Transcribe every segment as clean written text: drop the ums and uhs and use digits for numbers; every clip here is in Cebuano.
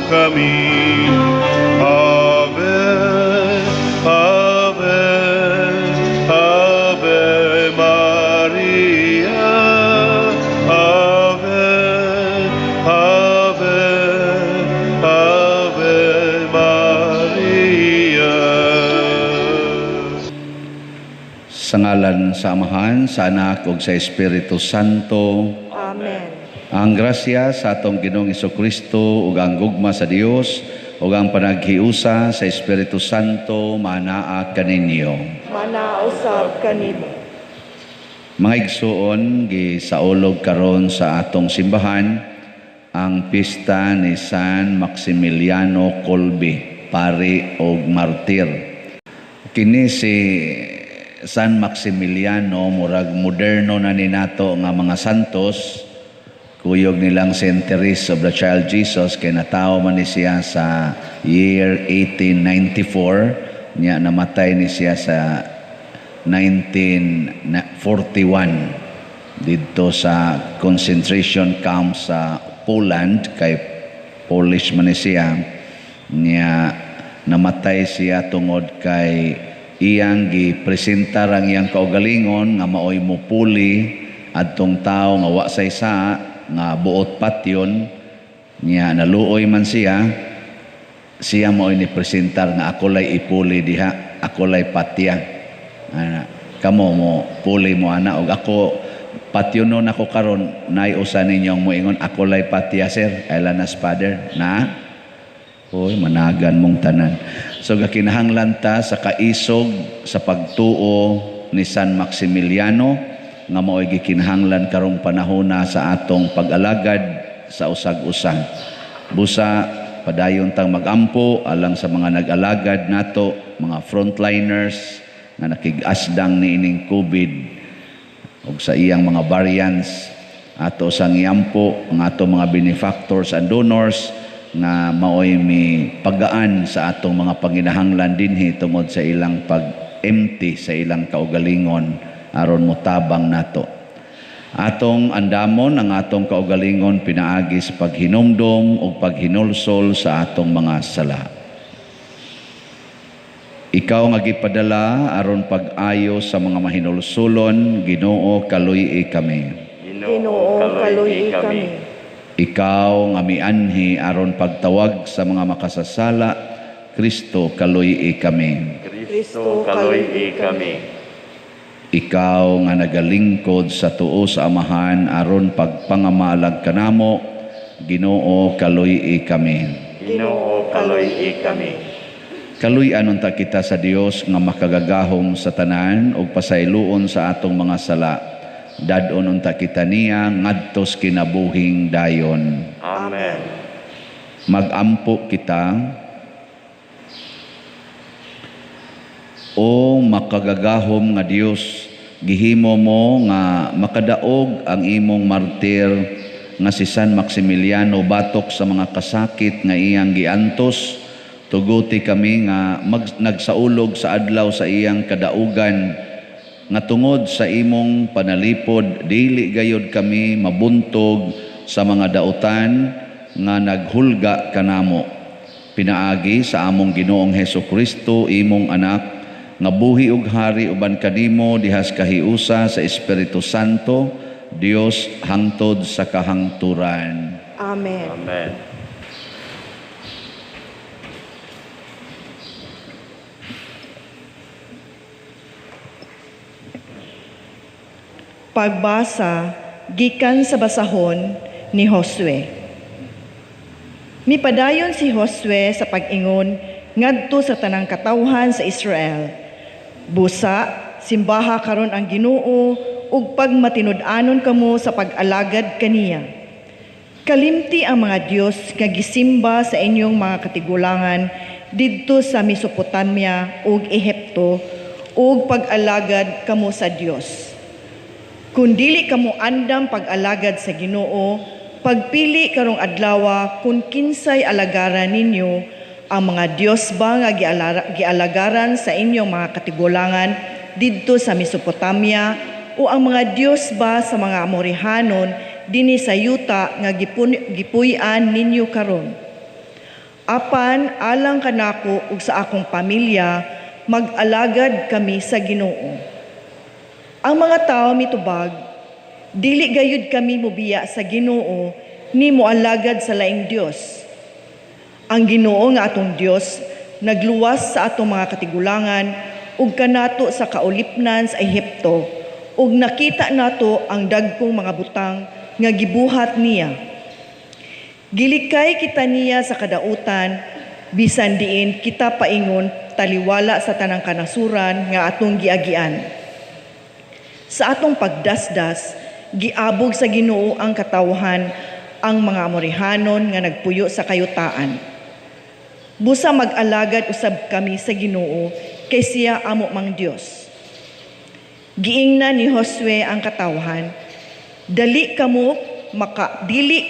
Kami. Ave, Ave, Ave Maria. Ave, Ave, Ave Maria. Sa ngalan sa Amahan, sa Anak ug sa Espiritu Santo. Amen. Ang grasya sa atong Ginoong Kristo ug ang gugma sa Dios ug ang panaghiusa sa Espiritu Santo manaa kaninyo. Manausab kanimo. Mga igsuon, gisaulog karon sa atong simbahan ang pista ni San Maximiliano Kolbe, pari og martir. Kini si San Maximiliano, murag moderno na ni nato nga mga santos, kuyog nilang Saint Therese of the Child Jesus, kay natawo man ni siya sa year 1894, niya namatay ni siya sa 1941 didto sa concentration camp sa Poland, kay Polish man ni siya. Niya namatay siya tungod kay iyang gipresentar ang iyang kaugalingon nga maoy mupuli adtong tawo nga wa say saa nga buot patyon. Niya naluoy man siya, siya maoy ni presentar nga ako lay ipuli diha, ako lay patya. Ana, kamo mo puli mo ana og ako patyonon ako karon, nay usa ninyong moingon ako lay patya, sir, Elanas father na. Hoy, managan mong tanan. So gakinahanglan ta sa kaisog sa pagtuo ni San Maximiliano nga maoy gikinahanglan karong panahona sa atong pag-alagad sa usag-usa. Busa padayon tang magampo alang sa mga nag-alagad nato, mga frontliners nga nakig-asdang niining COVID ug sa iyang mga variants. Ato sang iampo ang ato mga benefactors and donors nga maoy mi pagaan sa atong mga panginahanglan dinhi tungod sa ilang pag-empty sa ilang kaugalingon aron motabang nato. Atong andamon ang atong kaugalingon pinaagi sa paghinumdom ug paghinulsol sa atong mga sala. Ikaw nga gipadala aron pag-ayo sa mga mahinulsulon, Ginoo, kaluy-i kami. Ginoo, kaluy-i kami. Ikaw nga mianhi aron pagtawag sa mga makasasala, Kristo, kaluy-i kami. Kristo, kaluy-i kami. Ikaw nga nagalingkod sa tuo sa Amahan aron pagpangamalag kanamo, Ginoo, kaluy-i kami. Ginoo, kaluy-i kami. Kaluy-an unta kita sa Dios nga makagagahom sa tanan ug pasayloon sa atong mga sala. Dad-on unta kita niya ngadtos kinabuhing dayon. Amen. Magampo kita. O makagagahom nga Dios, gihimo mo nga makadaog ang imong martir nga si San Maximiliano batok sa mga kasakit nga iyang giantos. Tuguti kami nga nagsaulog sa adlaw sa iyang kadaugan, nga tungod sa imong panalipod dili gayod kami mabuntog sa mga dautan nga naghulga kanamo. Pinaagi sa among Ginoong Hesus Kristo, imong anak, nga buhi ug hari uban kanimo dihas kahiusa sa Espiritu Santo, Dios hangtod sa kahangturan. Amen. Amen. Pagbasa gikan sa basahon ni Josue. Mipadayon si Josue sa pag-ingon ngadto sa tanang katawhan sa Israel. Busa, simbaha karon ang Ginoo ug pagmatinud-anon kamo sa pag-alagad kaniya. Kalimti ang mga Dios nga gisimba sa inyong mga katigulangan didto sa Mesopotamia ug Ehipto ug pag-alagad kamo sa Dios. Kung dili kamo andam pag-alagad sa Ginoo, pagpili karong adlawa kung kinsay alagaran ninyo, ang mga Dios ba nga gialagaran sa inyong mga katigulangan didto sa Mesopotamia o ang mga Dios ba sa mga Amorihanon dinhi sa yuta nga gipuy-an ninyo karon. Apan alang kanako ug sa akong pamilya, mag-alagad kami sa Ginoo." Ang mga tawo mitubag, "Dili gayud kami mobiya sa Ginoo ni moalagad sa laing Dios. Ang Ginoo nga atong Dios nagluwas sa atong mga katigulangan ug kanato sa kaulipnan sa Ehipto, ug nakita nato ang dagkong mga butang nga gibuhat niya. Gilikay kita niya sa kadautan, bisan diin kita paingon taliwala sa tanang kanasuran nga atong giagian. Sa atong pagdasdas, giabog sa Ginoo ang katawhan, ang mga Amorihanon nga nagpuyo sa kayutaan. Busa mag-alagad usab kami sa Ginoo, kay siya amo mang Dios." Giingnan ni Josue ang katawhan, "Dili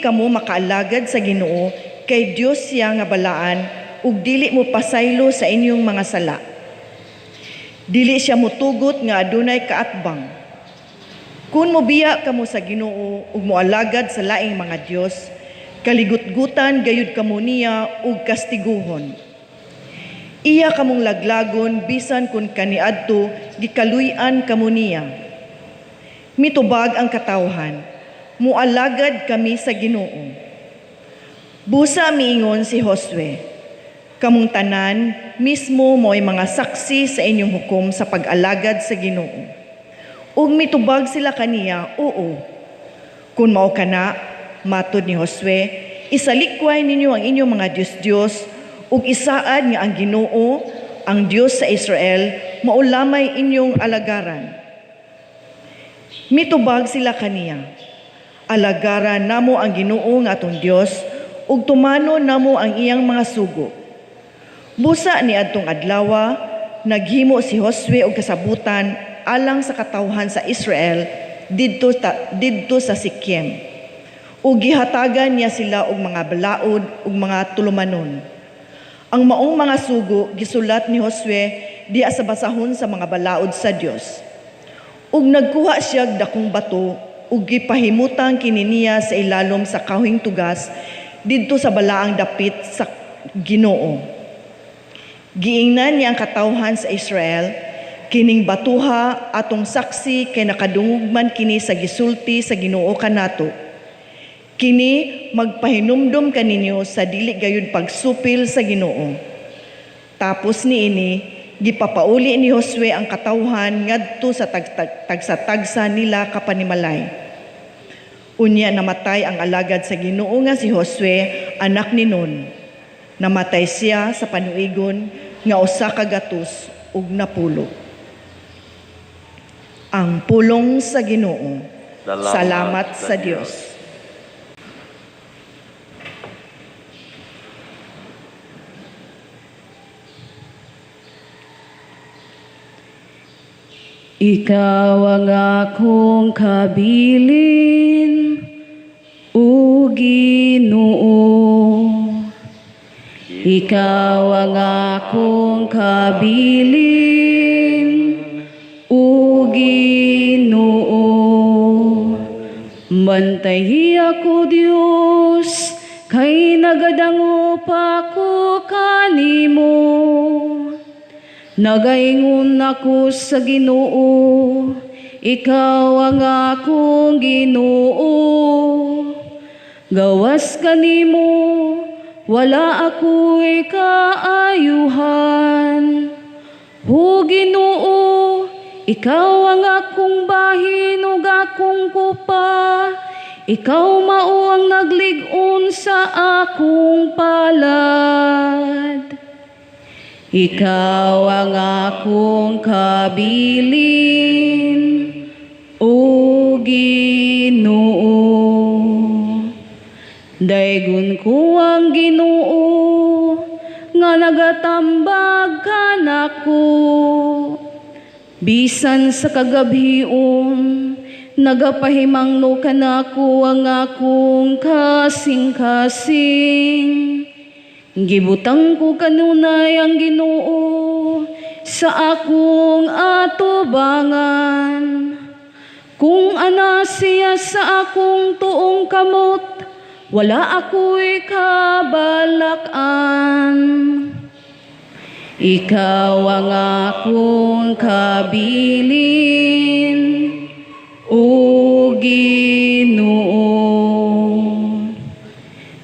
kamo makaalagad sa Ginoo, kay Dios siya nga balaan ug dili mo pasaylo sa inyong mga sala. Dili siya motugot nga adunay kaatbang. Kung mobiya kamo sa Ginoo ug moalagad sa laing mga dios, kaligutgutan gayud kamo niya ug kastiguhon. Iya kamong laglagon bisan kung kaniadto gikaluy-an kamo niya." Mitubag ang katawhan, "Mualagad kami sa Ginoo." Busa miingon si Josue, "Kamong tanan mismo mo'y mga saksi sa inyong hukom sa pag-alagad sa Ginoo." Ug mitubag sila kaniya, "Oo." "Kung mao kana," matod ni Josue, "isalikway ninyo ang inyong mga Diyos-Diyos ug isaad nga ang Ginoo, ang Dios sa Israel, mao lamay inyong alagaran." Mitubag sila kaniya, "Alagaran namo ang Ginoo nga atong Dios ug tumanon namo ang iyang mga sugo." Busa ni adtong adlawa, naghimo si Josue og kasabutan alang sa katawhan sa Israel didto sa Sikem. Ug gihatagan niya sila og mga balaod ug mga tulumanon. Ang maong mga sugo gisulat ni Josue diha sa basahon sa mga balaod sa Dios. Ug nagkuha siya og dakong bato ug gipahimutang kini niya sa ilalom sa kahoyng tugas didto sa balaang dapit sa Ginoo. Giingnan niya ang katawhan sa Israel, "Kining batuha atong saksi kay nakadungog man kini sa gisulti sa Ginoo kanato. Kini magpahinumdom kaninyo sa dili gayud pagsupil sa Ginoo." Tapos niini, gipapauli ni Josue ang katawhan ngadto sa tagsa-tagsa nila ka panimalay. Unya namatay ang alagad sa Ginoo nga si Josue, anak ni Nun. Namatay siya sa panuigon nga 160. Ang pulong sa Ginoo. Salamat Salamat sa sa Dios. Ikaw ang akong kabilin, O Ginoo. Ikaw ang akong kabilin, O Ginoo. Bantayi ako, Dios, kay nagadangop ako kanimo. Nagaingon ako sa Ginoo, ikaw ang akong Ginoo. Gawas kanimo, wala ako'y kaayuhan. O Ginoo, ikaw ang akong bahin ug akong kupa. Ikaw mao ang naglig-on sa akong palad. Ikaw ang akong kabilin, O Ginoo. Daygon ko ang Ginoo nga nagatambag kanako. Bisan sa kagabhion, nagapahimangno kanako ang akong kasing-kasing. Gibutang ko kanunay ang Ginoo sa akong atubangan. Kung ana siya sa akong tuong kamot, wala ako'y kabalakan. Ikaw ang akong kabilin, O Ginoo.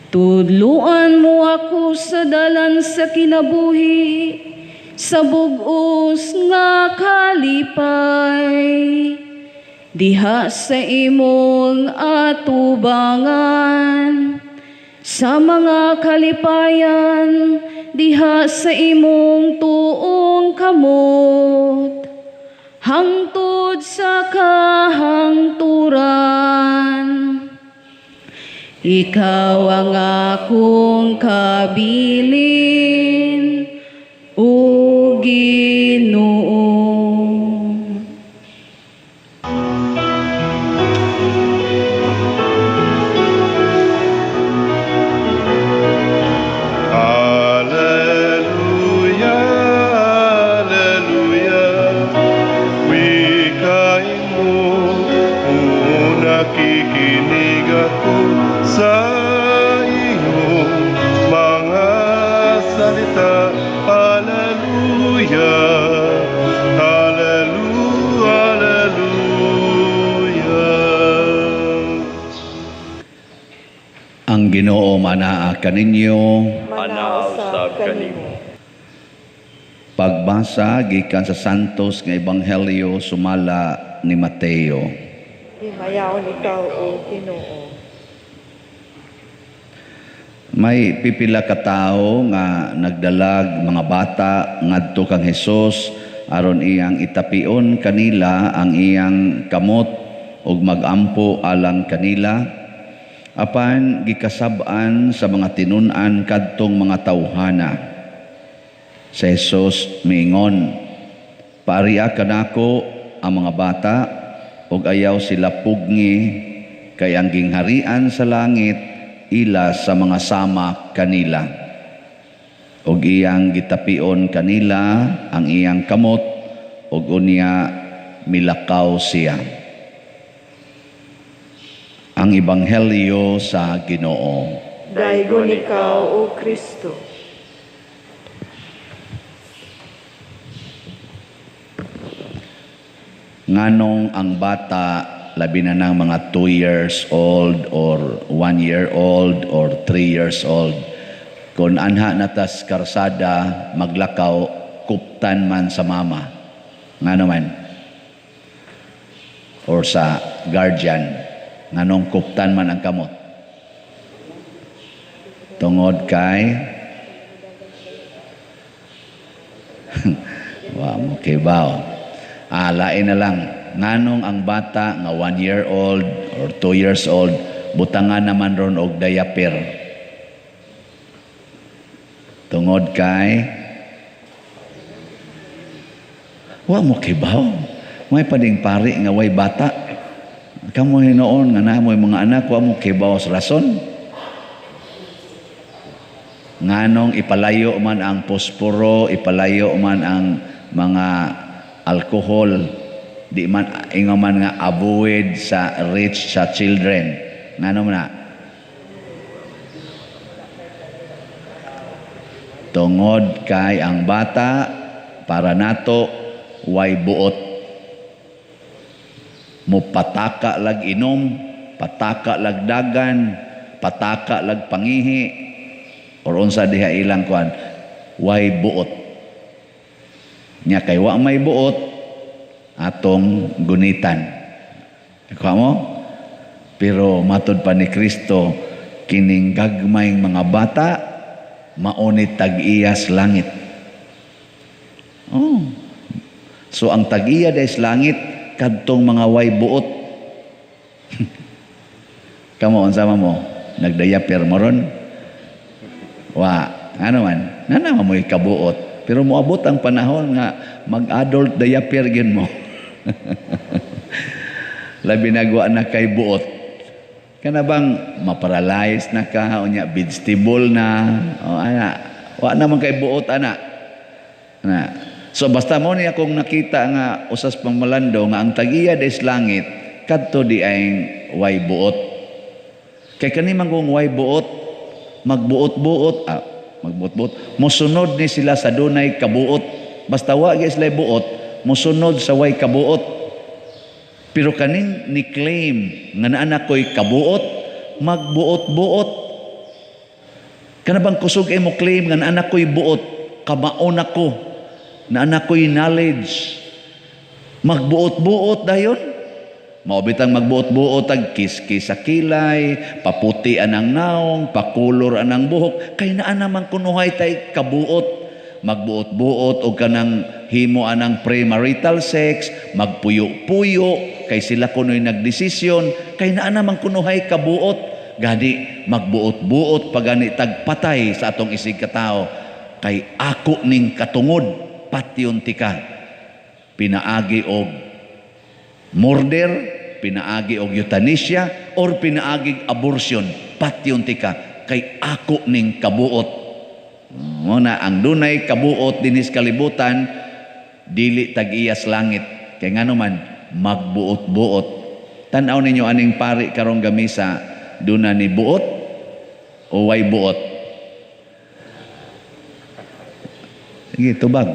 Tudluan mo ako sa dalan sa kinabuhi, sa bug-os nga kalipay. Diha sa imong atubangan, sa mga kalipayan, diha sa imong tuong kamot, hangtod sa kahangturan. Ikaw ang akong kabilin, O Ginoo. Alleluia, Alleluia. Wikain mo, nakikinig ako sa iyong mga salita. Alleluia, Alleluia, Alleluia. Ang Ginoo manaa kaninyo. Manaa usab kanimo. Pagbasa gikan sa Santos nga Ebanghelyo sumala ni Mateo. Himayaon ikaw, O Ginoo. May pipila ka tawo nga nagdalag mga bata ngadto kang Hesus aron iyang itapion kanila ang iyang kamot ug magampo alang kanila. Apan gikasab-an sa mga tinun-an kadtong mga tawhana. Sa Hesus miingon, "Paria kanako ang mga bata ug ayaw sila pugngi, kay ang gingharian sa langit ila sa mga sama kanila." Ug iyang gitapion kanila ang iyang kamot ug unya milakaw siya. Ang Ebanghelyo sa Ginoo. Daygon ikaw, O Kristo. Nganong ang bata, labi na ng mga 2 years old or 1 year old or 3 years old, kung anha natas karsada maglakaw, kuptan man sa mama, ngano man, or sa guardian, nganong kuptan man ang kamot? Tungod kay wa mo kibaw. Lain na lang, nganong ang bata nga 1 year old or 2 years old, butangan naman ron og diaper? Tungod kay wa mo kibaw. May pading pari nga way bata. Kamo hinuon nga namoy mga anak, wa mo kibaw sa rason. Nganong ipalayo man ang posporo, ipalayo man ang mga alkohol, di man ingon man nga avoid sa rich sa children. Ngano man na? Tungod kay ang bata para nato way buot. Mupataka lag inom, pataka lag dagan, pataka lag pangihi, or unsa diha ilang kuan, way buot. Nya kay wa may buot atong gunitan. Kuha mo? Pero matod pa ni Kristo, kining gagmayng mga bata mauni tag-iyas langit. Oh. So ang tag-iya des langit kadtong mga way buot. Kamo unsa man mo? Nagdayaper mo ron? Wa, ano man? Nana mo'y kabuot. Pero moabot ang panahon nga mag-adult diaper gyud mo. Labi na gwa na kay buot. Kana bang maparalyze na ka, unya vegetable na, o ana, wa naman kay buot ana. Na. So basta mo niya akong nakita nga usas pangmalando nga ang tag-iya des langit kadto di ay way buot. Kay kani man kung way buot, magbuot-buot, Magbuot-buot. Mosunod ni sila sa dunay kabuot. Basta wa gyud sila buot, mosunod sa way kabuot. Pero kaning ni claim nga naa na ko'y kabuot, magbuot-buot. Kana bang kusog ay mo claim nga naa na ko'y buot, kamaon ako, naa na ko'y knowledge. Magbuot-buot dayon. Mao bitang magbuot-buot ag kiskis sa kilay, paputi anang naong, pakulor anang buhok, kay naa naman kunuhay tay kabuot. Magbuot-buot og kanang himo anang premarital sex, magpuyo-puyo, kay sila kuno'y nagdesisyon, kay naa naman kunuhay kabuot. Gani magbuot-buot pagani tagpatay sa atong isig katao, kay ako ning katungod, patyon tika. Pinaagi og murder, pinaagi og euthanasia, or pinaagi abortion, patyon tika, kay ako ning kabuot. Muna, ang dunay kabuot dinis kalibutan, dili tag-iyas langit. Kay ngano man, magbuot-buot. Tan-aw ninyo aning pari karong gamisa, duna ni buot o way buot? Sige, tubag.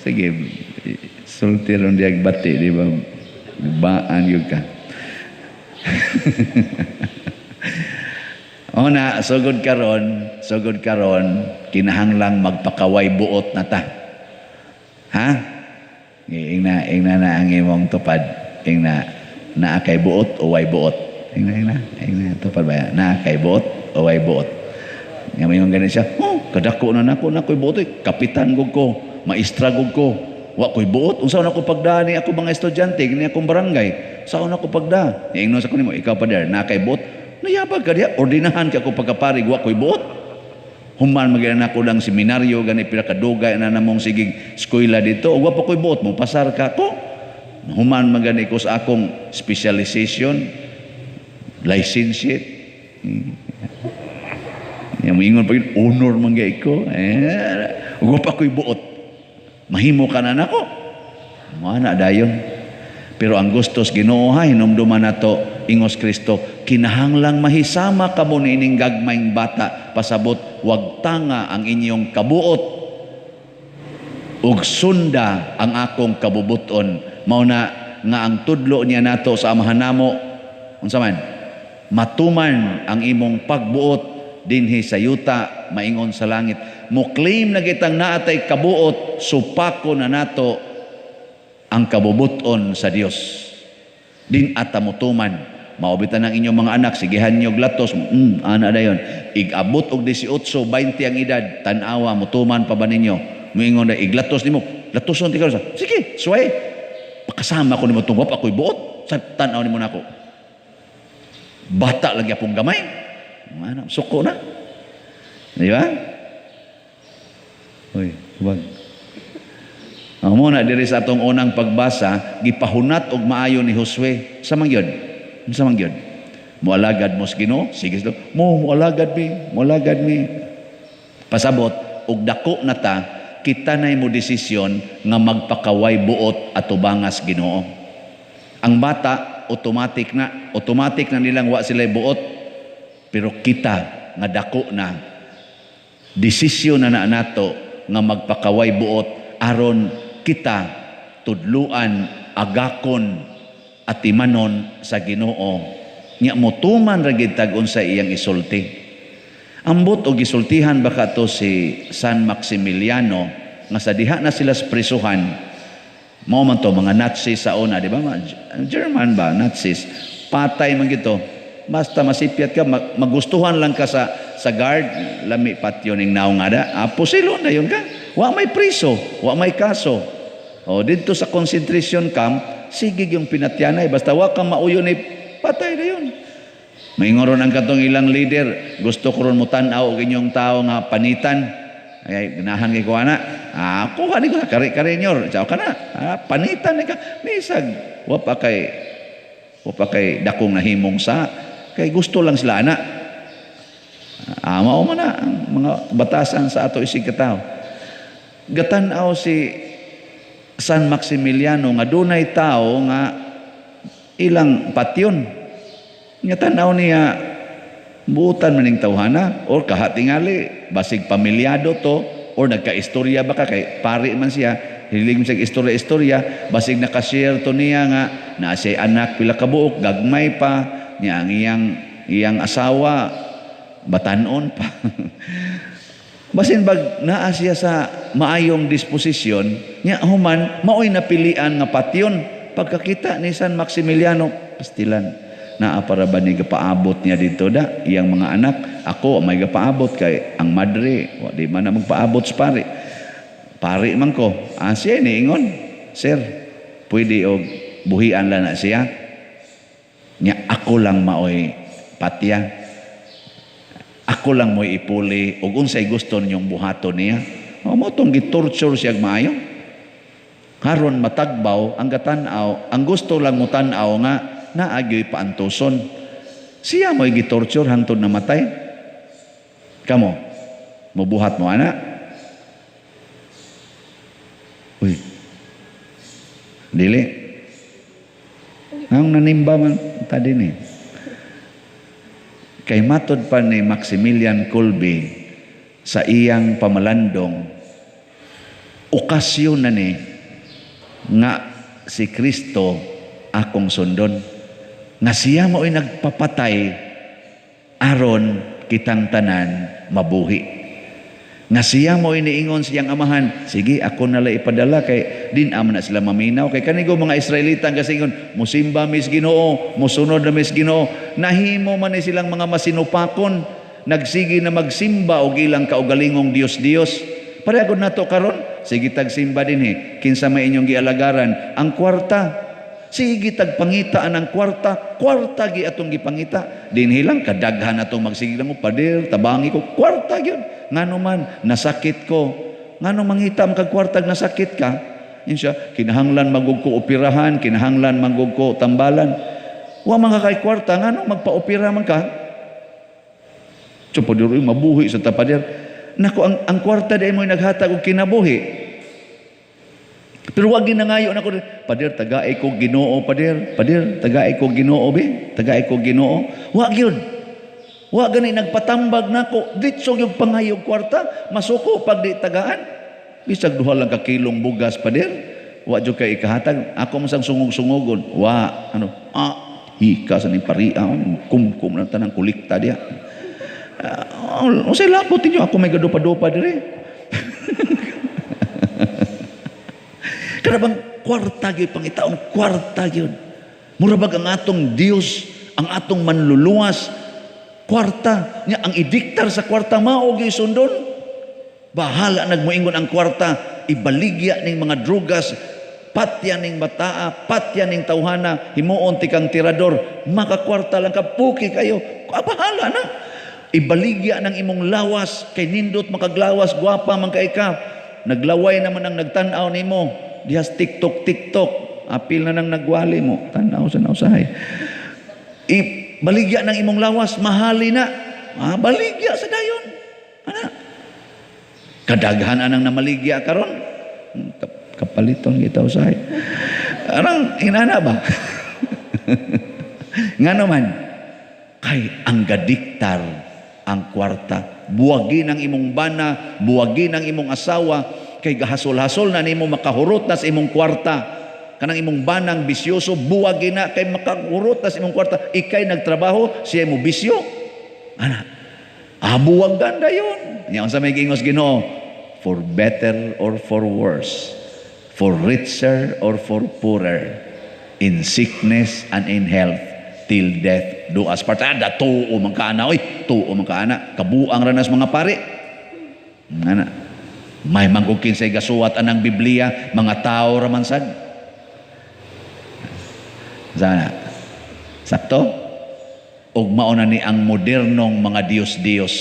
Sige, sulti ron diag bati, di ba? Baan yun ka. O na, sugod karon, kinahanglang magpakaway buot na ta. Ha? Ingna, ingna na ang imong tupad. Ingna, naa kay buot o way buot. Ingna, ingna, ingna, tupad ba? Naa kay buot o way buot. Nga may ganun siya, oh, kadako na nako, nako'y buot, eh. Kapitan gud ko, maestra gud ko, wa ko'y buot. Unsa na ko pagda ni ako mga estudyante, ni akong barangay, saan na ko pagda? Ingnon sa ko nimo, ikaw pa der, naa kay buot. Nayabag ka diha, ordinahan ka ako pagkaparig, wa ko'y buot. Human magyana nako lang seminaryo, gani pila kadugay na namong sigig eskwela dito, ug wa pa ko'y buot, mo pasar ka ko. Human magani ko sa akong specialization, licentiate. Yang moingon pa yun, honor man gyud ko. Ug wa pa ko'y buot. Mahimo ka na nako. Moana dayon. Pero ang gustos Ginoo ha, hinumduman nato ingos Kristo, kinahanglang mahisama kamo niining gagmayng bata, pasabot wag tanga ang inyong kabuot ug sunda ang akong kabubuton. Mao na nga ang tudlo niya nato sa amahan namo, unsa man, matuman ang imong pagbuot dinhi sa yuta maingon sa langit. Mo claim na kitang naatay kabuot, supako na nato ang kabubuton sa Dios. Din ata motuman. Maobitan ang inyong mga anak, sigihan nyo glatos, ana dayon. Igabot og 18, 20 ang edad, tan-awa, motuman pa ba ninyo? Moingon na, iglatos nimo, latoson ti karon. Sige, suway. Pakasama ko nimo tungwap, ako'y buot. Sa tan-aw nimo nako. Bata lagi akong gamay. Ano, suko na. Di ba? Uy, wag. Ang muna diri sa atong unang pagbasa, gipahunat og maayo ni Josue. Sa man gyud? Sa man gyud? Moalagad mo sa Ginoo? Sige sila. Mo moalagad mi, moalagad mi. Pasabot og dako na ta, kita nay mo desisyon nga magpakaway buot atubangas Ginoo. Ang bata automatic na nilang wa sila buot. Pero kita nga dako na, desisyon na na nato nga magpakaway buot aron kita tudluan, agakon at timanon sa Ginoo. Nya motuman ra gid tag unsa iyang isulti. Ambot og gisultihan baka to si San Maximiliano nga sa diha na sila sa prisuhan. Mao man to mga Nazis sa una, di ba? German ba? Nazis. Patay man gito. Basta masipyat ka, magustuhan lang ka sa guard, lami patyo ning naong ada. Pusilo na yun ka. Wa may priso, wa may kaso. O didto sa concentration camp, sige yung pinatyanay. Basta wa kang mauyon ni patay na yun. Maingoron ang katong ilang leader, gusto ko ron mo tan-aw og inyong tao nga panitan. Ay, ganahan kay kuha na. Kuha ni ko na, kare-kare nyor. Chao ka na. Panitan ni ka. Bisag, wa pa kay dakong nahimong sa. Kay gusto lang sila, ana. Mao man na ang mga batasan sa ato isig katawo. Gatan-aw si San Maximiliano nga dunay tao nga ilang patyon. Nga tanaw niya, buutan maning tawhana or kahatingali, basig pamilyado to or nagkaistorya ba ka kay pari man siya, hilig man siya istorya-istorya, basig nakashare to niya nga naa siya anak pila ka buok, gagmay pa niya ang iyang asawa batanon pa. Basin bag naa siya sa maayong disposisyon niya, human maoy napilian nga patyon. Pagkakita ni San Maximiliano, pastilan, naa para ba ni gapaabot niya dito da iyang mga anak? Ako may gapaabot kay ang madre wa di man na magpaabot sa pari, pari man ko. Ah, siya niingon, "Sir, pwede og buhian lang na siya nya, ako lang maoy patya, ako lang mo'y ipuli og unsay gusto ninyong buhaton niya." O mo tong gitorture siya maayo karon matagbaw ang gatan-aw, ang gusto lang mo tan-aw nga naa gyoy paantuson. Siya mo'y gitorture hangtod namatay. Kamo, mubuhat mo ana? Uy, dili ang nanimba man tadi ni. Kay matod pa ni Maximilian Kolbe sa iyang pamalandong, okasyon na ni nga si Kristo akong sundon, nga siya mo'y nagpapatay aron kitang tanan mabuhi, nga siya mo'y niingon siyang amahan, "Sige, ako na lang ipadala kay din ama na sila maminaw." Kay kanigo mga Israelita ang kasingon, "Musimba mis Ginoo, musunod na mis Ginoo." Nahimo man ni silang mga masinupakon, nagsige na magsimba og ilang kaugalingong Dios-Dios. Pareha gud nato karon, sige tagsimba dinhi, kinsa may inyong gialagaran? Ang kwarta. Sige tagpangita ang kwarta, kwarta gi atong gipangita. Dinhi lang kadaghan atong magsige lang, "Pader, tabangi ko." Kwarta gyud. Ngano man nasakit ko? Ngano mangita man kag kwarta nasakit ka? Yun siya, kinahanglan magug ko operahan, kinahanglan magug ko tambalan. Wa man ka kay kwarta, ngano magpa-opera man ka? So, pader, mabuhi sa tapader. Nako, ang kwarta dahil mo'y naghatag og kinabuhi. Pero wag ginangayo nako, "Pader, tagay ko Ginoo, pader, pader, tagay ko Ginoo be, tagay ko Ginoo." Wa gyud. Wa gani nagpatambag nako, ditso gyud pangayog kwarta, masuko pag di tagaan. Bisag duha lang ka kilong bugas, pader, wa jud kay ikahatag. Ako man sang sungog-sungogon. Wa ano, hika sa ning paria, kumkum lang tanang kulikta diha. Unsay labot ninyo, ako may gadupa-dupa dire. Kada bang kwarta gyud pangitaon, kwarta gyud. Mura bag ang atong Dios, ang atong manluluwas, kwarta. Nya ang idiktar sa kwarta mao gyud sundon. Bahala nagmoingon ang kwarta, ibaligya ning mga drugas, patya ning bataa, patya ning tawhana, himuon tikang tirador, makakwarta lang ka, puki kayo, bahala na. Ibaligya ng imong lawas, kay nindot makaglawas, gwapa man kay ka. Naglaway naman ang nagtan-aw nimo, dihas TikTok, TikTok, apil na nang nagwali mo, tan-aw sa nausahay. Ibaligya ng imong lawas, mahali na. Baligya sa dayon. Ana. Kadaghan anang namaligya karon. Kapaliton kita usahay. Anang inana ba? Ngano man, kay ang gadiktar ang kwarta. Buwagin ang imong bana, buwagin ang imong asawa, kay gahasol-hasol na nimo makahurot na sa imong kwarta. Kanang imong banang bisyoso, buwagin na kay makahurot na sa imong kwarta. Ikay nagtrabaho, siya mo bisyo. Ana, buwag ganda yun. Niya sa may giingos Ginoo, for better or for worse, for richer or for poorer, in sickness and in health, till death do us part. Ada, tuo man kaana, oy, tuo man kaana, kabuang ranas mga pare. Ana, may manggug kinsay gasuwat anang Biblia, mga tao ra man sad. Sana. Sakto? Og mao na ni ang modernong mga Diyos-Diyos.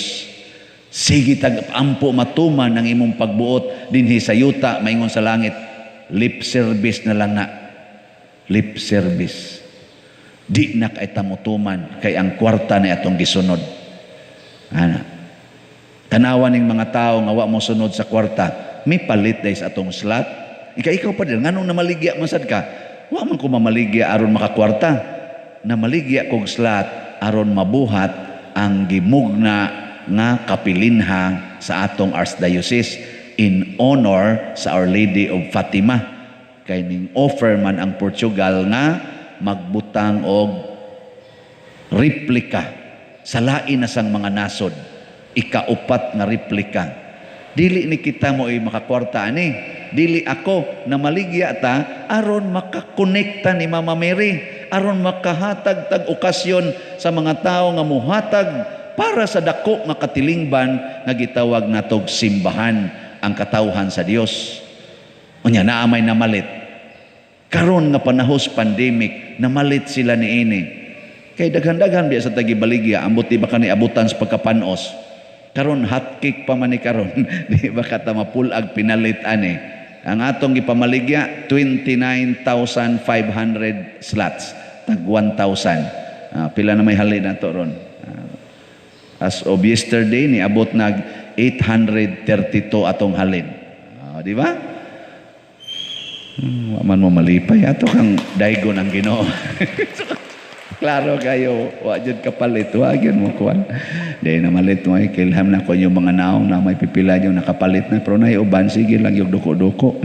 Sige tag ampo matuman ang imong pagbuot dinhi sa yuta maingon sa langit. Lip service na lang na. Lip service. Di na kay tamutuman kay ang kwarta na atong gisunod. Ana. Tanawan ning mga tao nga wa mo sunod sa kwarta, may palit dahil sa atong slot. Ikaw pa din nganong namaligya man sad ka? Wa man ko mamaligya aron makakwarta. Namaligya kog slot aron mabuhat ang gimugna nga kapilinha sa atong Archdiocese in honor sa Our Lady of Fatima. Kay ning offer man ang Portugal nga magbutang og replika sa lain na sang mga nasod, ikaupat nga replika. Dili ni kita mo ay makakwarta ani, dili ako na maligya ta aron makakonekta ni Mama Mary, aron makahatag tag okasyon sa mga tao nga muhatag para sa dako nga katilingban nga gitawag natog simbahan, ang katawhan sa Dios. Unya naa may namalit karon nga panahos pandemic, namalit sila niini. Kay daghan-daghan biya sa tagibaligya, ambot di ba kani abutan sa pagkapanos. Karon hot cake pa man ni karon, di ba ka ta mapulag pinalit ani. Ang atong gipamaligya 29,500 slots, tag 1,000. Pila na may halin nato ron? As of yesterday niabot nag 832 atong halin. Di ba? Wa man mo malipay ato kang daigon ang Ginoo. Klaro kayo, wa jud kapalit, wa gyud mo kuan. Di na malit mo ay kilham na ko yung mga naong na may pipila yung nakapalit na, pero nay uban sige lang yung duko-duko.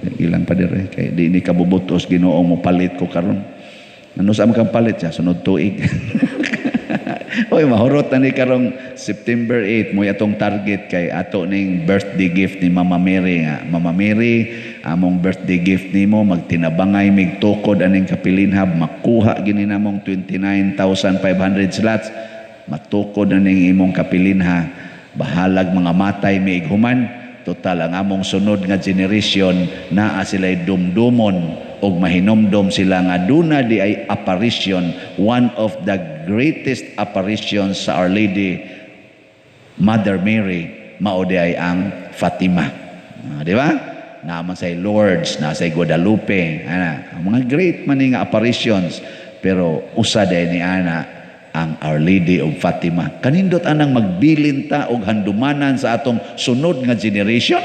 Sige lang pa dire kay di ni kabubutos Ginoo mo palit ko karon. Ano sa kang palit siya sunod tuig. Oy, mahurot na ni karong September 8 mo atong target kay ato ning birthday gift ni Mama Mary nga. Mama Mary, among birthday gift nimo magtinabangay mig tukod aning kapilinhab, makuha gini namong 29,500 slots. Matukod aning imong kapilinha. Bahalag mga matay miighuman. Total ang among sunod nga generation naa sila'y dumdumon og mahinomdom sila nga duna di ay apparition, one of the greatest apparitions sa Our Lady Mother Mary, mao di ay ang Fatima. Di ba? Naa man say Lourdes, naa say Guadalupe, ana, ang mga great man ni nga apparitions, pero usa day ni ana ang Our Lady of Fatima. Kanindot anang magbilin ta og handumanan sa atong sunod nga generation.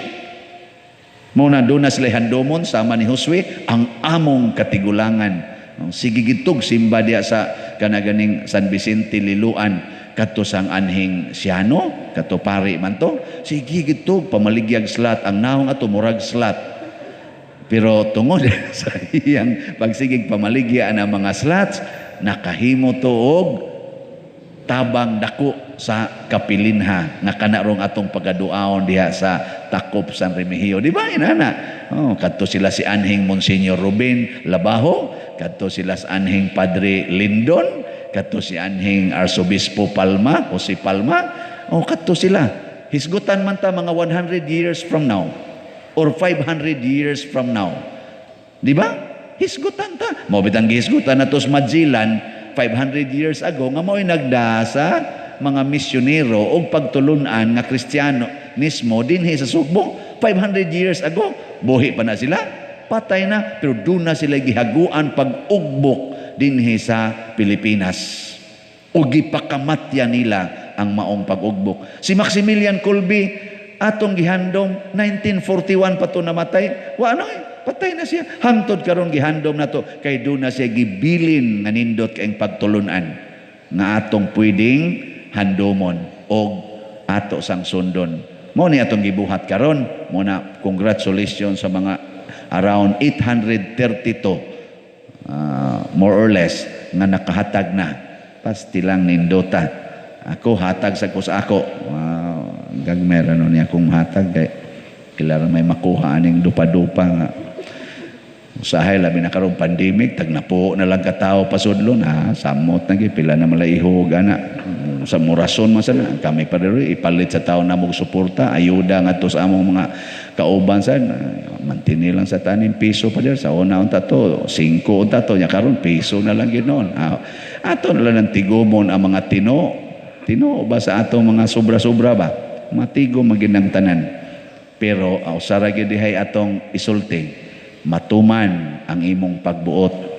Muna doon na sila handomon sama ni Josue ang among katigulangan. Sige gitog simba diya sa kanaganing San Vicente Liluan kadto sang anhing Siano kadto pari man to. Sige gitog pamaligyag slot ang naong ato murag slot. Pero tungod sa iyang pagsigig pamaligya ang mga slots, nakahimo to og tabang dako sa kapilinha nga kanarong atong pagaduaon diha sa Takop San Remigio. Di ba inana? Oh, kadto sila si anhing Monsignor Ruben Labajo, kadto sila sa anhing Padre Lindon, kadto si anhing Arsobispo Palma, Jose Palma. Oh, kadto sila. Hisgutan man ta mga 100 years from now or 500 years from now. Di ba? Hisgutan ta. Mao bitang gihisgutan nato sa Magellan 500 years ago nga mao'y nagdasa mga misyonero og pagtulunan nga Kristiyano mismo dinhi sa Sugbo. 500 years ago, buhi pa na sila, patay na, pero doon na sila gihaguan pag-ugbok dinhi sa Pilipinas. O gipakamatya nila ang maong pag-ugbok. Si Maximilian Kolbe, atong gihandom, 1941 pa to namatay. Wa ano eh, patay na siya. Hangtod karon gihandom na to, kay doon na siya gibilin nga nindot kaayong pagtulunan nga atong pwedeng handomon og ato sang sundon. Mo ni atong gibuhat karon. Mo na congratulations sa mga around 832 more or less nga nakahatag na. Pasti lang nindota. Ako hatag sa kus ako. Wow, gagmer ano niya akong hatag kay kailangan may makuha aning dupa-dupa nga. Usahay labi na karong pandemic, tag napo na lang katao pasudlon ha, samot na gyud pila na malay ihog ana. Sa murason man sana kami pa diri ipalit sa tao na mog suporta, ayuda ngadto sa among mga kauban sa mantini lang sa tanim piso pa diri sa una unta to, 5 unta to nya karon piso na lang gyud noon. Ato na lang ang tigumon ang mga tino. Tino ba sa atong mga sobra-sobra ba? Matigo maginang tanan. Pero usara gyud dihay atong isulti, matuman ang imong pagbuot.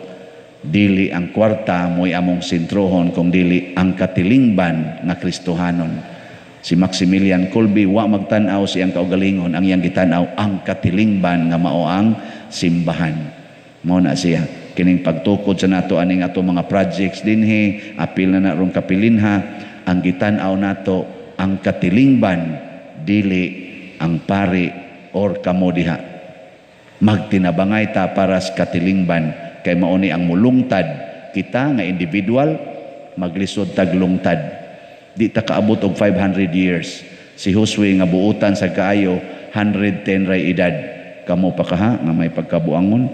Dili ang kwarta mo'y among sentrohon, kung dili ang katilingban nga Kristohanon. Si Maximilian Kolbe wa magtan-aw siyang kaugalingon, ang iyang gitan-aw ang katilingban nga mao ang simbahan. Mao na siya. Kining pagtukod sa nato aning ato mga projects dinhi, apil na na rong kapilinha, ang gitan-aw nato ang katilingban, dili ang pari or kamo diha. Magtinabangay ta para sa katilingban kay mao ni ang mulungtad kita nga individual, maglisod tag lungtad. Di ta kaabot og 500 years. Si Josue nga buutan sa kaayo, 110 ray edad. Kamo pa kaha nga may pagkabuangon,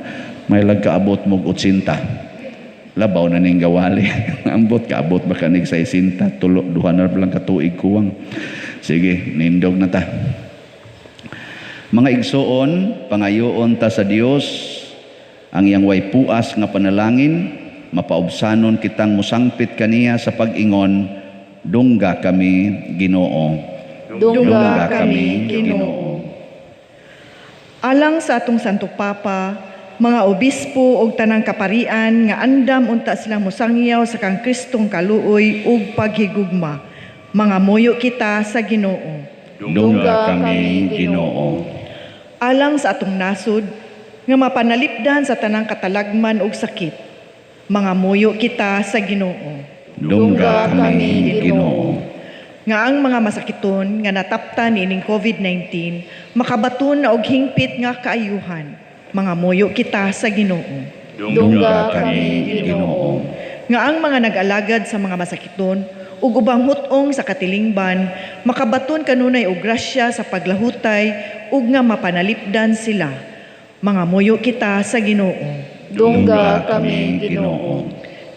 may lagkaabot mog 80. Labaw na ning gawali. Ambot kaabot ba kanig sa 60, tulo duha na lang ka tuig kuwang. Sige, nindog na ta. Mga igsoon, pangayoon ta sa Dios ang iyang way puas nga panalangin, mapaubsanon kitang musangpit kaniya sa pag-ingon, "Dungga kami, Ginoo." Dungga kami, Ginoo. Alang sa atong Santo Papa, mga obispo ug tanang kaparian nga andam unta silang mosangyaw sa kang Kristong kaluoy ug paghigugma. Mangamuyo kita sa Ginoo. Dungga kami, Ginoo. Alang sa atong nasod nga mapanalipdan sa tanang katalagman ug sakit. Mangamuyo kita sa Ginoo. Dungga kami, Ginoo. Nga ang mga masakiton nga nataptan niining COVID-19 makabaton na og hingpit nga kaayuhan. Mangamuyo kita sa Ginoo. Dungga kami, Ginoo. Nga ang mga nag-alagad sa mga masakiton ug ubang hut-ong sa katilingban makabaton kanunay og grasya sa paglahutay ug nga mapanalipdan sila. Mangamuyo kita sa Ginoo. Dungga kami, Ginoo.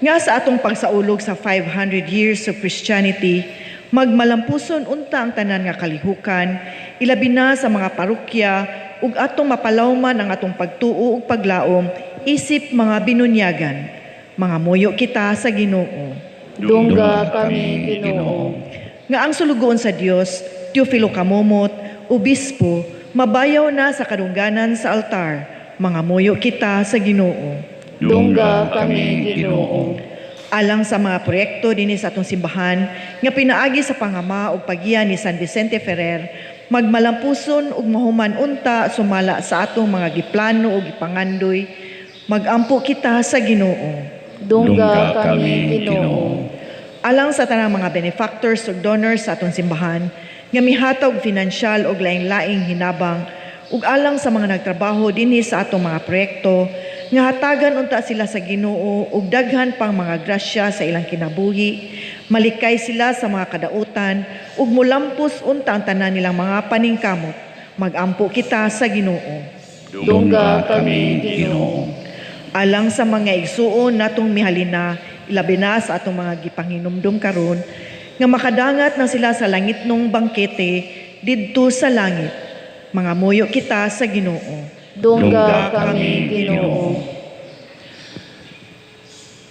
Nga sa atong pagsaulog sa 500 years of Christianity, magmalampuson unta ang tanan nga kalihukan, ilabi na sa mga parokya, ug atong mapalawman ang atong pagtuo ug paglaom isip mga binunyagan. Mangamuyo kita sa Ginoo. Dungga kami, Ginoo. Nga ang sulugoon sa Dios, Teofilo Camomot, obispo, mabayaw na sa kadungganan sa altar. Mangamuyo kita sa Ginoo. Dungga kami, Ginoo. Alang sa mga proyekto dinhi sa atong simbahan nga pinaagi sa pangama ug paggiya ni San Vicente Ferrer, magmalampuson ug mahuman unta sumala sa atong mga giplano ug gipangandoy. Magampo kita sa Ginoo. Dungga kami, Ginoo. Alang sa tanang mga benefactors ug donors sa atong simbahan nga mihatag og finansyal ug laing-laing hinabang ug alang sa mga nagtrabaho dinhi sa atong mga proyekto nga hatagan unta sila sa Ginoo og daghan pang mga grasya sa ilang kinabuhi, malikay sila sa mga kadautan ug mulampos unta ang tanan nilang mga paningkamot. Magampo kita sa Ginoo. Dungga kami, Ginoo. Alang sa mga igsuon natong mihalina, ilabi na sa atong mga gipanginumdum karon, nga makadangat na sila sa langitnong bangkete didto sa langit. Mangamuyo kita sa Ginoo. Dungga kami, Ginoo.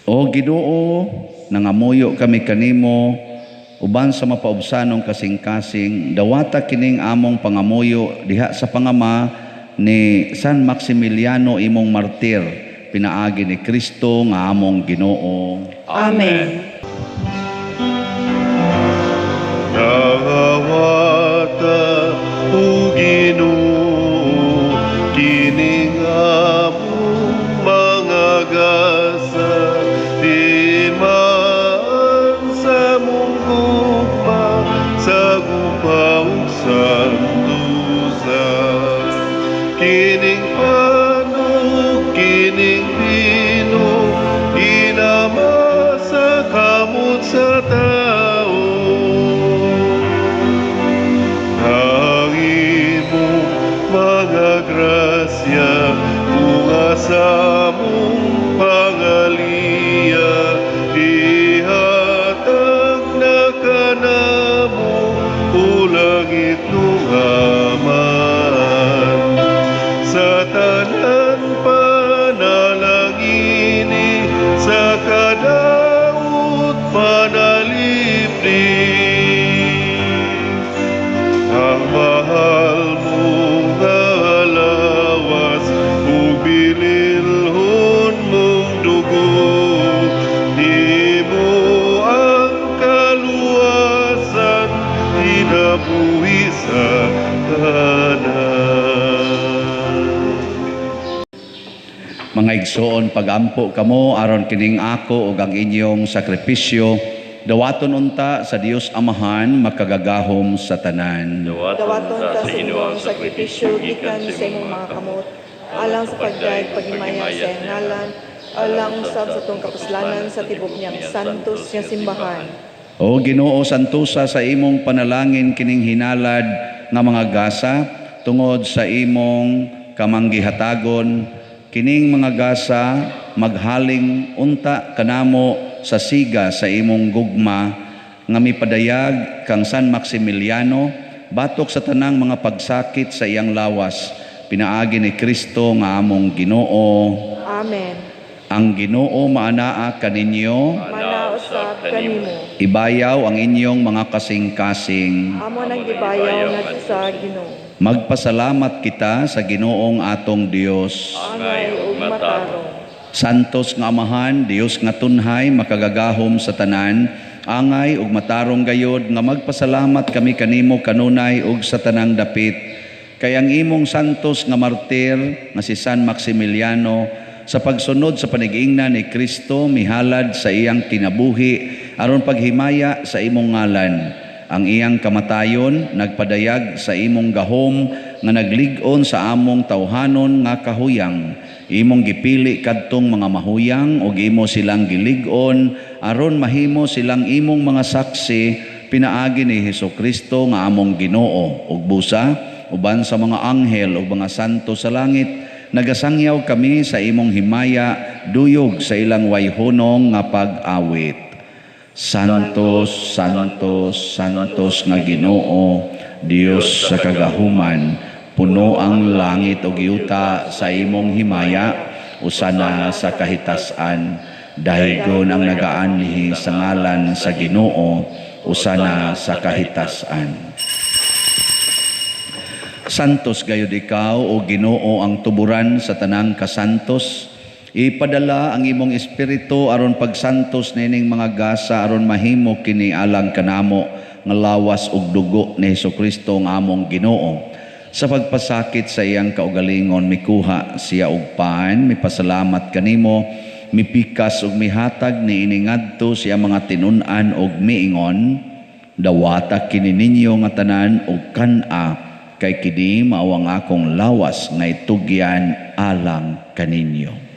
O Ginoo, nangamuyo kami kanimo uban sa mapaubsanong kasing-kasing, dawata kining among pangamuyo diha sa pangama ni San Maximiliano, imong martir, pinaagi ni Kristo nga among Ginoo. Amen. Nangawata, o Ginoo, kining among mga gasa, timaan sa mong gugma, sa gupa ug santusa. Kining pan ug kining bino, inama sa kamot sa tao. Ang imong mga grasya, bunga sa among pangaliya, ihatag na kanamo, o langitnong Amahan. Sa tanan panalangini, sa kadaot panalipdi. Ang mahal mong lawas, ug bililhon mong dugo, imo ang kaluwasan, kinabuhi sa tanan. Mga igsoon, pagampo kamo aron kining ako ug ang inyong sakripisyo dawaton unta sa Dios Amahan makagagahom sa tanan. Dawaton ta sa imong sakripisyo gikan sa imong mga kamot, alang sa pagdayeg paghimaya sa iyang ngalan, alang usab sa atong kapuslanan sa tibok niyang santos nga simbahan. O Ginoo, santosa sa imong panalangin kining hinalad nga mga gasa tungod sa imong kamanggihatagon. Kining mga gasa maghaling unta kanamo sa siga sa imong gugma nga mipadayag kang San Maximiliano batok sa tanang mga pagsakit sa iyang lawas, pinaagi ni Kristo nga among Ginoo. Amen. Ang Ginoo maanaa kaninyo, Manausab kanimo. Ibayaw ang inyong mga kasing-kasing. Amo nang gibayaw ngadto sa Ginoo. Magpasalamat kita sa Ginoong atong Dios. Angay ug matarong. Santos nga Amahan, Dios nga tunhay, makagagahom sa tanan, angay ug matarong gayod nga magpasalamat kami kanimo kanunay ug sa tanang dapit. Kay ang imong santos nga martir nga si San Maximiliano sa pagsunod sa panigingna ni Kristo mihalad sa iyang kinabuhi aron paghimaya sa imong ngalan. Ang iyang kamatayon nagpadayag sa imong gahom nga naglig-on sa among tawhanon nga kahuyang. Imong gipili kadtong mga mahuyang ug imo silang gilig-on aron mahimo silang imong mga saksi pinaagi ni Hesukristo nga among Ginoo. Ug busa uban sa mga anghel ug mga santo sa langit, nagasangyaw kami sa imong himaya duyog sa ilang wayhunong nga pag-awit. Santos, Santos, Santos nga Ginoo, Dios sa kagahuman, puno ang langit ug yuta sa imong himaya, usana sa kahitasan. Dahigon ang nagaanhi sa ngalan sa Ginoo, usana sa kahitasan. Santos gayud ikaw, o Ginoo, ang tuburan sa tanang kasantos. Ipadala ang imong espiritu aron pagsantos nining mga gasa aron mahimo kini alang kanamo nga lawas ug dugo ni Hesukristo nga among Ginoo. Sa pagpasakit sa iyang kaugalingon mikuha siya og pan, mipasalamat kanimo, mipikas ug mihatag niini ngadto siya mga tinun-an ug miingon, dawata kini ninyo nga tanan ug kan-a, kay kini mao ang akong lawas nga itugyan alang kaninyo.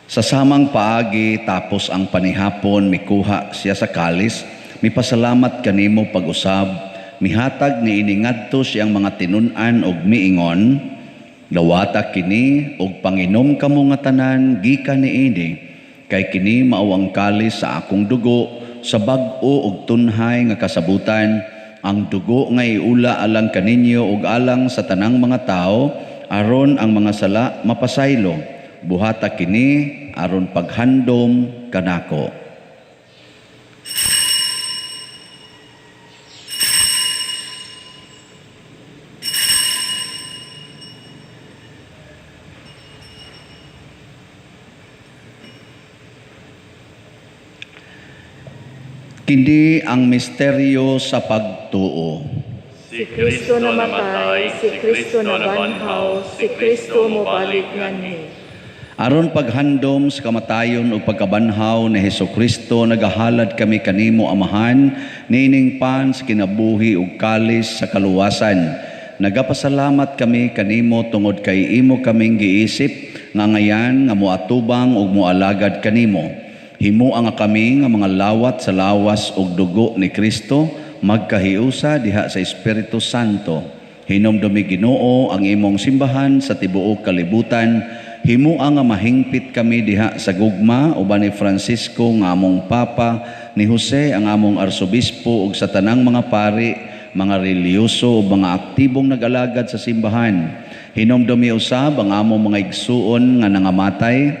Sa samang paagi, tapos ang panihapon, mikuha siya sa kalis, mipasalamat kanimo pag-usab, mihatag ni iningadto siyang mga tinun-an og miingon, dawata kini og panginom kamo nga tanan gikan niini, kay kini mao ang kalis sa akong dugo, sa bag-o og tunhay nga kasabutan, ang dugo nga iula alang kaninyo og alang sa tanang mga tao, aron ang mga sala mapasaylo. Buhata kini aron paghandom kanako. Kini ang misteryo sa pagtuo. Si Kristo namatay, si Kristo nabanhaw, si Kristo mobalik nganhi. Aron paghandom sa kamatayon ug pagkabanhaw ni Hesukristo, nagahalad kami kanimo Amahan niining pan sa kinabuhi ug kalis sa kaluwasan. Nagapasalamat kami kanimo tungod kay imo kaming giisip nga ngayan nga moatubang ug moalagad kanimo. Himoa nga kami nga mga lawat sa lawas ug dugo ni Kristo, magkahiusa diha sa Espiritu Santo. Hinumdumi Ginoo ang imong simbahan sa tibuok kalibutan. Himoa nga mahingpit kami diha sa gugma uban ni Francisco nga among Papa, ni Jose ang among Arsobispo ug sa tanang mga pari, mga relihiyoso ug mga aktibong nag-alagad sa simbahan. Hinumdumi usab ang among mga igsuon nga nangamatay,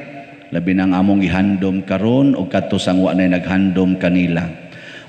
labi na ang among gihandom karon ug kadto sang wa nay naghandom kanila.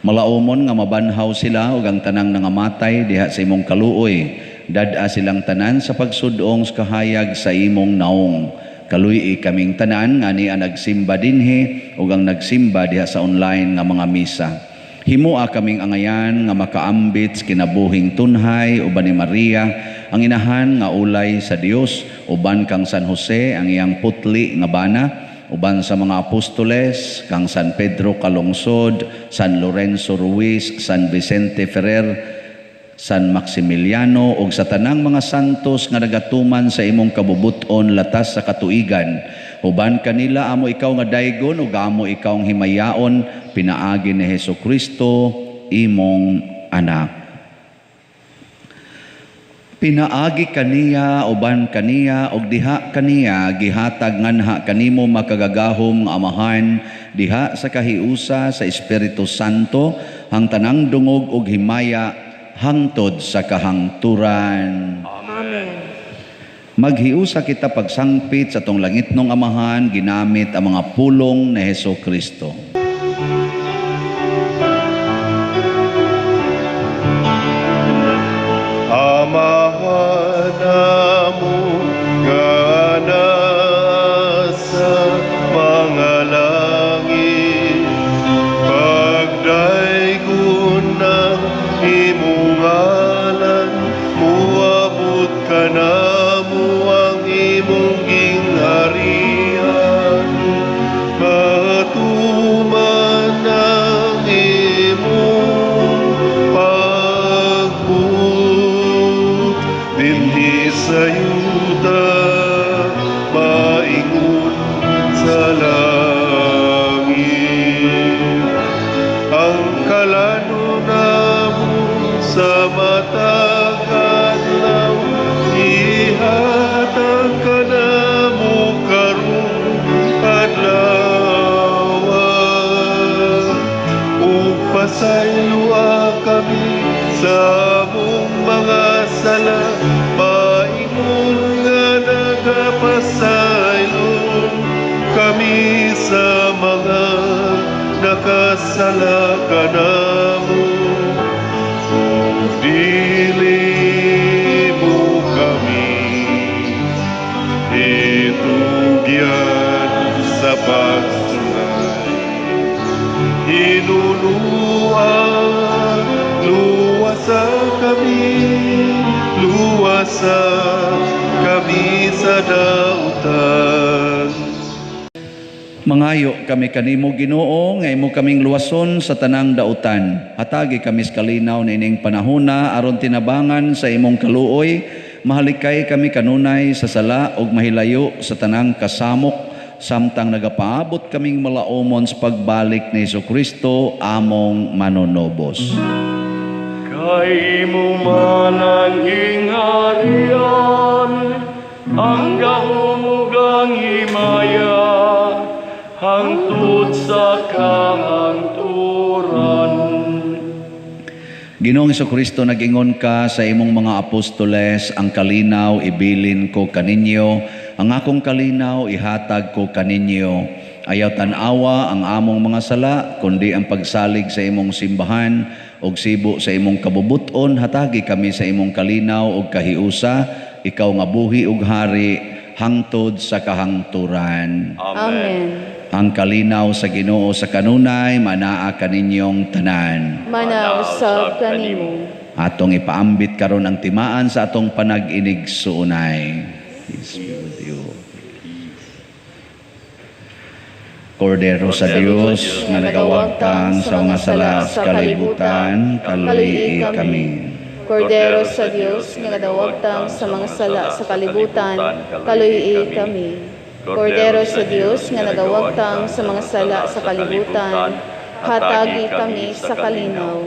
Malaumon nga mabanhaw sila ug ang tanang nangamatay diha sa imong kaluoy. Dad-a silang tanan sa pagsudong sa kahayag sa imong naong. Kaluy-i kaming tanan nga niya nagsimba dinhi ug ang nagsimba diha sa online nga mga misa. Himoa kaming angayan nga makaambit sa kinabuhing tunhay uban ni Maria, ang inahan nga ulay sa Dios, uban kang San Jose ang iyang putli nga bana, uban sa mga apostoles kang San Pedro Calungsod, San Lorenzo Ruiz, San Vicente Ferrer, San Maximiliano ug sa tanang mga santos nga nagatuman sa imong kabubut-on latas sa katuigan. Uban kanila amo ikaw nga daygon ug amo ikaw ang himayaon pinaagi ni Hesukristo imong anak. Pinaagi kaniya, uban kaniya ug diha kaniya gihatag nganha kanimo makagagahom nga Amahan diha sa kahiusa sa Espiritu Santo ang tanang dungog ug himaya hangtod sa kahangturan. Amen. Maghiusa kita pagsangpit sa atong langitnong Amahan ginamit ang mga pulong ni Hesukristo. Amahan amo nga nasa mga langit, pagdaygon ng imong ngalan, muabot kanamo ang imong gingharian. Matuman ang imong pagbuot dinhi sa yuta, maingon sa langit. Ang kalano namo sa matag adlaw, ihatag kanamo karong adlaw. Ug pasayloa kami sa among mga sala, maingon nga nagapasaylo kami sa mga nakasala kanamo. Ug dili mo kami itugyan sa pagsulay, hinunua, luwasa kami, luwasa kami sa dautan. Mangayo kami kanimo Ginoo nga imo kaming luwason sa tanang dautan. Hatagi kami sa kalinaw niining panahona aron tinabangan sa imong kaluoy, mahalikay kami kanunay sa sala ug mahilayo sa tanang kasamok samtang nagapaabot kaming malaumon sa pagbalik ni Hesukristo among manunobos. Kay imo man ang gingharian, ang gahom ug ang himaya, hangtod sa kahangturan. Ginoong Hesukristo, nag-ingon ka sa imong mga apostoles, ang kalinaw ibilin ko kaninyo, ang akong kalinaw ihatag ko kaninyo. Ayaw tan-awa ang among mga sala, kundi ang pagsalig sa imong simbahan ug sibo sa imong kabubuton, hatagi kami sa imong kalinaw ug kahiusa, ikaw nga buhi ug hari hangtod sa kahangturan. Amen. Ang kalinaw sa Ginoo sa kanunay manaa kaninyong tanan. Manaw sab kanimo. Atong ipaambit karon ang timaan sa atong panag-inig suunay. Peace be with you. Kordero sa Dios nga nagawagtang sa mga sala sa kalibutan, kaluy-i kami. Kordero sa Dios nga nagawagtang sa mga sala sa kalibutan, kaluy-i kami. Kordero sa Dios nga nagawagtang sa mga sala sa kalibutan, hatagi kami sa kalinaw.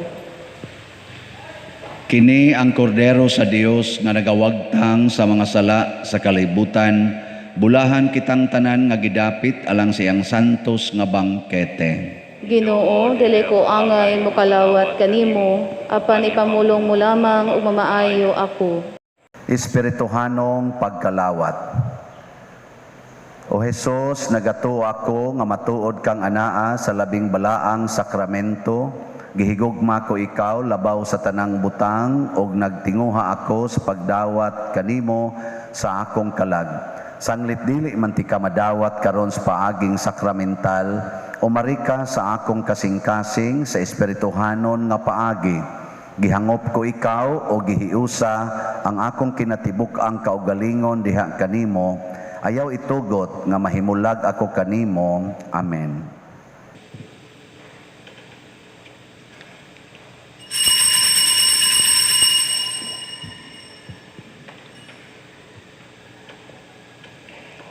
Kini ang kordero sa Dios nga nagawagtang sa mga sala sa kalibutan, bulahan kitang tanan nga gidapit alang siyang santos nga bangkete. Ginoo, dili ko angay mokalawat kanimo, apan ipamulong mo lamang ug mamaayo ako. Espirituhanong pagkalawat. O Hesus, nagatuo ako nga matuod kang anaa sa labing balaang sakramento, Gihigugma ko ikaw labaw sa tanang butang ug nagtinguha ako sa pagdawat kanimo sa akong kalag. Sanglit dili man ti ka madawat karon sa paaging sakramental, umari ka sa akong kasing-kasing sa espirituhanon nga paagi. Gihangop ko ikaw o gihiusa ang akong kinatibuk-ang kaugalingon diha kanimo. Ayaw itugot nga mahimulag ako kanimo. Amen.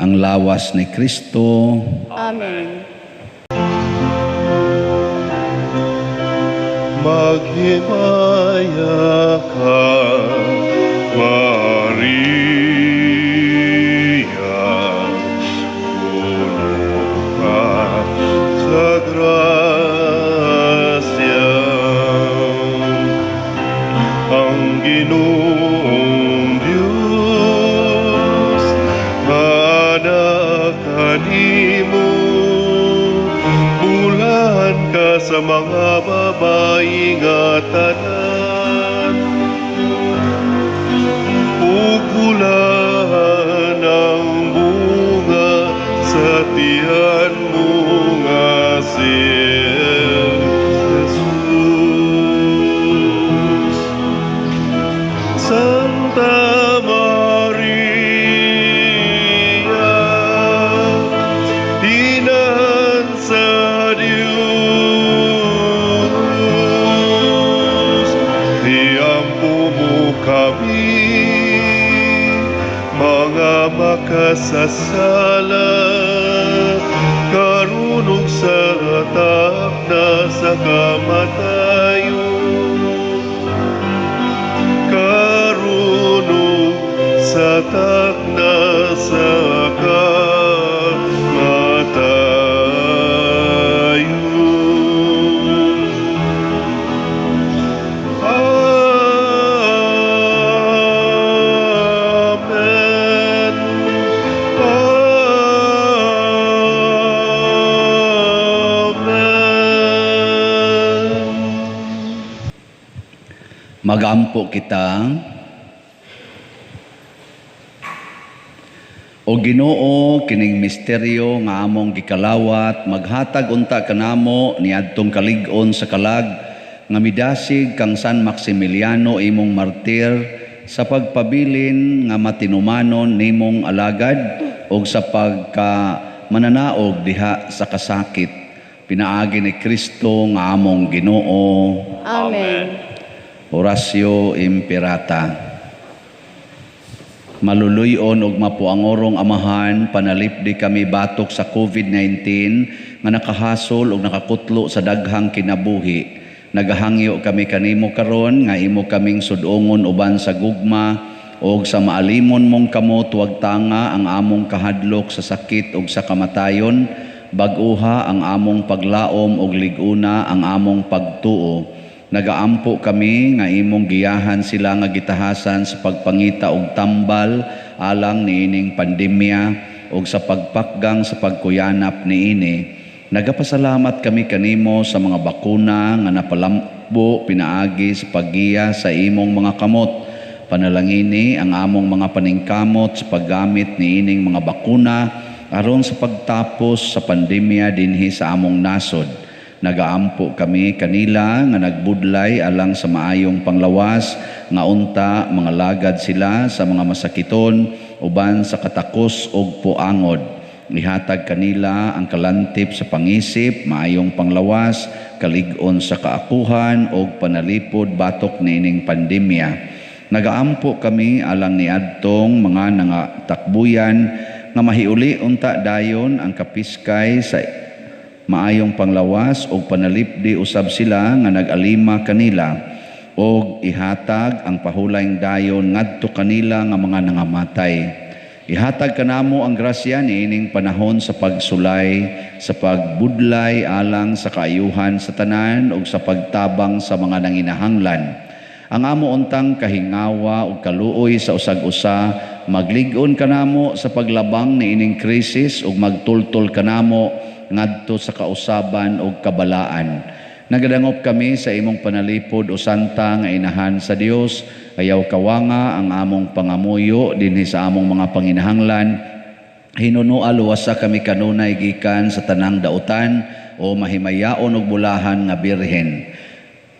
Ang lawas ni Kristo. Amen. Maghimaya ka, Maria, puno ka sa grasya. Ang Ginoong Diyos, anak kanimo, bulahan ka sa mga babae nga tanan, ug bulahan ang bunga sa tiyan mo nga si Jesus. Santa Maria, Inahan sa Diyos, iampo mo kami, mga makasasala, karon ug sa takna sa kamatayon. Karon ug sa takna sa kamatayon. Amen. Amen. Magampo kita. O Ginoo, kining misteryo nga among gikalawat, maghatag unta kanamo niadtong kalig-on sa kalag nga midasig kang San Maximiliano imong martir sa pagpabilin nga matinumanon nimong alagad og sa pagka mananaog diha sa kasakit. Pinaagi ni Kristo nga among Ginoo. Amen. Oratio Imperata. Maluluyon og mapuangorong Amahan, panalipdi kami batok sa COVID-19 nga nakahasol og nakakutlo sa daghang kinabuhi. Nagahangyo kami kanimo karon nga imo kaming sudongon uban sa gugma og sa maalimon mong kamot wag tanga ang among kahadlok sa sakit og sa kamatayon, bag-uha ang among paglaom og lig-una ang among pagtuo. Nagaampo kami nga imong giyahan sila nga gitahasan sa pagpangita og tambal alang niining pandemya og sa pagpakgang sa pagkuyanap niini. Nagapasalamat kami kanimo sa mga bakuna nga napalambo pinaagi sa paggiya sa imong mga kamot. Panalangini ang among mga paningkamot sa paggamit niining mga bakuna aron sa pagtapos sa pandemya dinhi sa among nasod. Nagaampo kami kanila nga nagbudlay alang sa maayong panglawas nga unta mga lagad sila sa mga masakiton uban sa katakos og puangod. Ihatag kanila ang kalantip sa pangisip, maayong panglawas, kalig-on sa kaakuhan og panalipod batok niining pandemya. Nagaampo kami alang niadtong mga nangatakbuyan nga mahiuli unta dayon ang kapiskay sa maayong panglawas og panalipdi usab sila nga nag-alima kanila og ihatag ang pahulayng dayon ngadto kanila nga mga nangamatay. Ihatag kanamo ang grasya niining panahon sa pagsulay, sa pagbudlay alang sa kaayuhan sa tanan ug sa pagtabang sa mga nanginahanglan. Ang amo untang kahingawa ug kaluoy sa usag-usa, maglig-on kanamo sa paglabang niining krisis ug magtultol kanamo ngadto sa kausaban ug kabalaan. Nagadangop kami sa imong panalipod o Santa nga Inahan sa Dios. Ayaw kawanga ang among pangamuyo dinhi sa among mga panginahanglan. Hinunoa luwasa kami kanunay gikan sa tanang dautan o mahimayaon og bulahan nga birhen.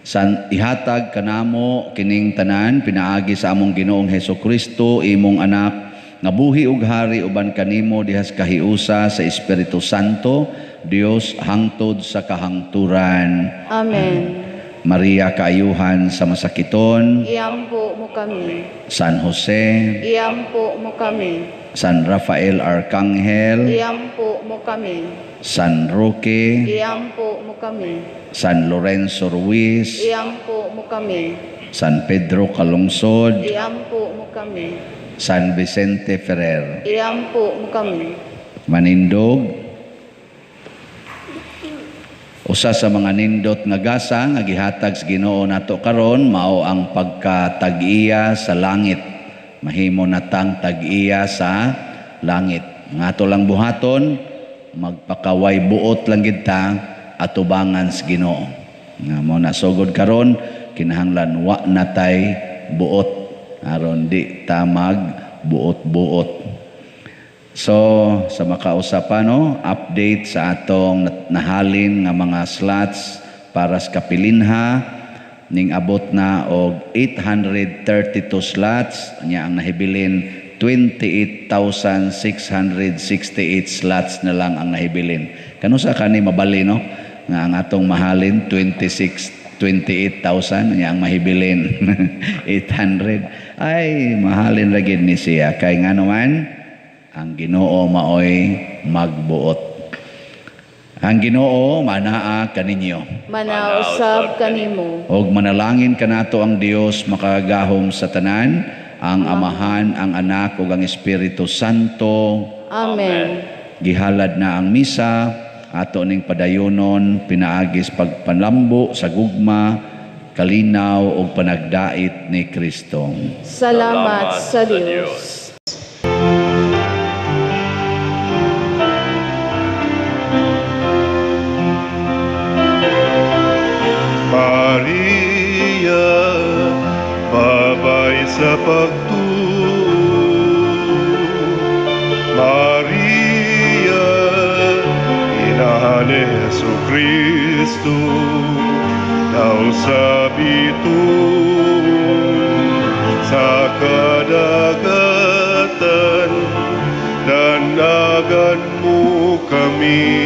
San ihatag kanamo kining tanan pinaagi sa among Ginoong Hesus Kristo, imong anak, nga buhi ug hari uban kanimo dihas kahiusa sa Espiritu Santo, Dios hangtod sa kahangturan. Amen. Maria kaayuhan sa masakiton, Iampo mo kami. San Jose, Iampo mo kami. San Rafael Arcangel, Iampo mo kami. San Roque, Iampo mo kami. San Lorenzo Ruiz, Iampo mo kami. San Pedro Calungsod, Iampo mo kami. San Vicente Ferrer. Iampo mo kami. Manindog, usa sa mga nindot nga gasa nga gihatag sa Ginoo nato karon mao ang pagkatag-iya sa langit. Mahimo natang tag-iya sa langit. Nga ato lang buhaton, magpakaway buot lang gid ta atubangan sa Ginoo. Nga mo na sugod karon kinahanglan wa natay buot aron di ta mag buot-buot. So, sa makausapan, no, update sa atong nahalin nga mga slots para sa kapilinha, ning abot na og 832 slots, nya ang nahibilin 28,668 slots na lang ang nahibilin. Kanusa kani mabali, no? Nga ang atong mahalin 28,000, nya ang mahibilin 800. Ay, mahalin ra gid ni siya kay ngano man ang Ginoo maoy magbuot. Ang Ginoo manaa kaninyo. Manausab kanimo. Og manalangin kanato ang Dios makagagahom sa tanan, ang Amahan, ang Anak ug ang Espiritu Santo. Amen. Gihalad na ang misa, ato ning padayonon pinaagis pagpanlambo sa gugma, kalinaw ug panagdait ni Kristo. Salamat sa Dios. Maria, babay sa pagtuo. Maria, Ina ni Jesucristo, daw sa bituon, sa kadagatan, danagan mo kami.